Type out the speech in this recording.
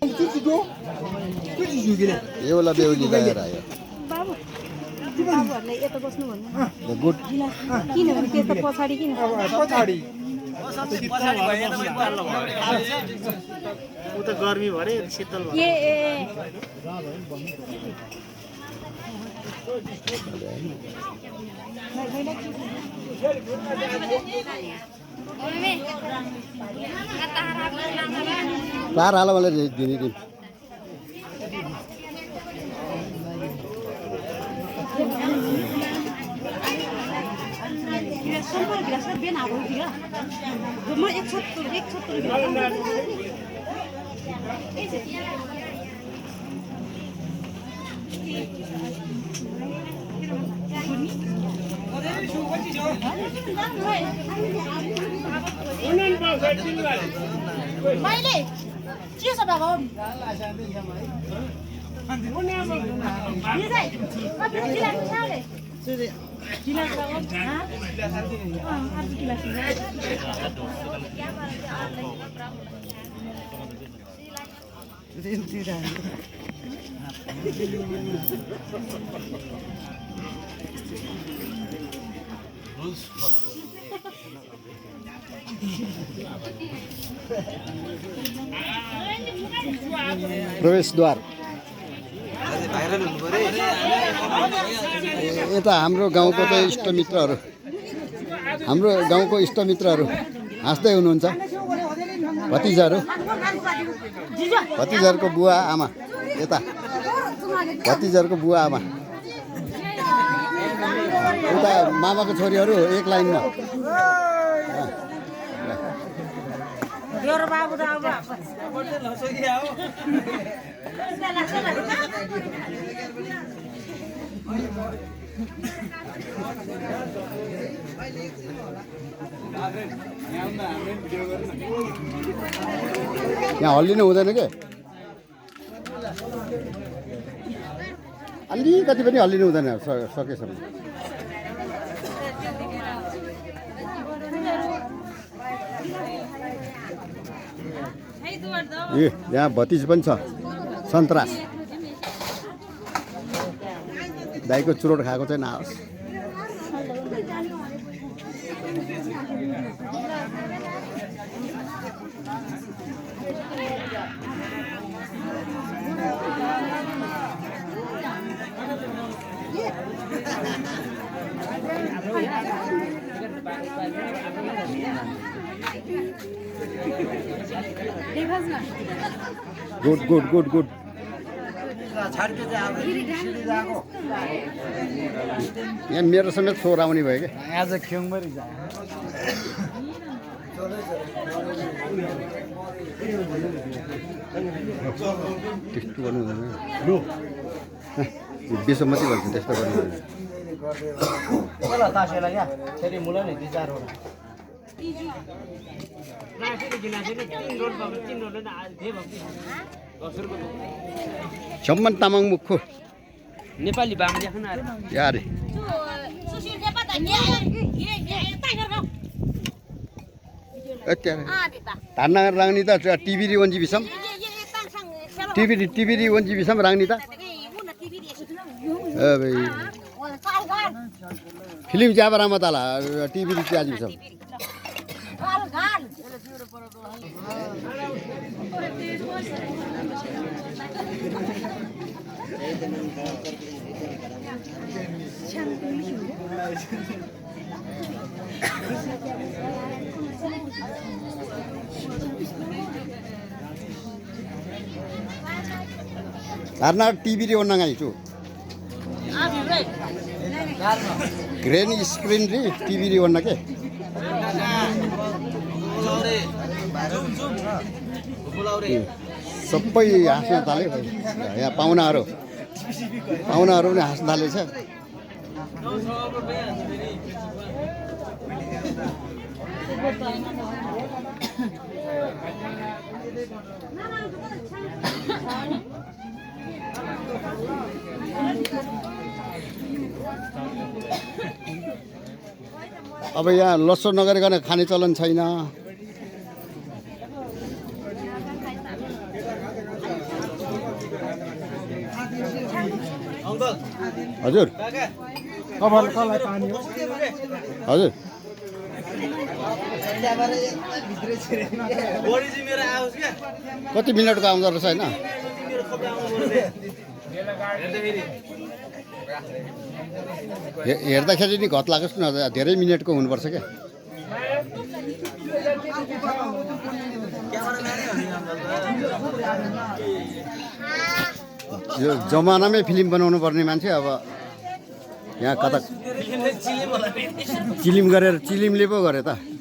एउटा बेहुली गएर आयो बाबुहरूले यता बस्नु भन्नु गुड किनभने त्यस्तो पछाडि किन उता गर्मी भरे शीतल ए तार हाल मलाई दिने दिन मैले के छ बाबा प्रवेशद्वार यता हाम्रो गाउँको चाहिँ इष्टमित्रहरू हाम्रो गाउँको इष्टमित्रहरू हाँस्दै हुनुहुन्छ भतिजाहरूको बुवा आमा यता भतिजाहरूको बुवा आमा उता मामाको छोरीहरू एक लाइनमा यहाँ हल्लिनु हुँदैन के अलिकति पनि हल्लिनु हुँदैन सकेसम्म ए यहाँ भतिज पनि छ सन्तरास दाइको चुरोट खाएको चाहिँ नआओस् गुड गुड गुड गुड यहाँ मेरो समेत स्वर आउने भयो क्या आज खेङभरि जा त्यस्तो गर्नु हुँदैन बेसो मात्रै गर्छ त्यस्तो गर्नु हुँदैन सम्मान तामाङ मुखो नेपाली बाङ्ला यारे धाननगर राङ्नी त टिबिरी वन्जीविसम टिबिरी वन्जीविसम राङ्नी त फिल्म च्याबरामा तला टिबिरी च्याजिविसम karena TV di onang itu green screen di TV di onang ke सबै हाँस्न थाले यहाँ पाहुनाहरू पनि हाँस्न थालेछ अब यहाँ लसो नगरिकन खाने चलन छैन हजुर कसलाई पानी हो हजुर कति मिनटको आउँदो रहेछ होइन हेर्दाखेरि नि घत लागोस् न धेरै मिनटको हुनुपर्छ क्या यो जमानामै फिल्म बनाउनु पर्ने मान्छे अब यहाँ कता चिलिम गरेर चिलिमले पो गरे त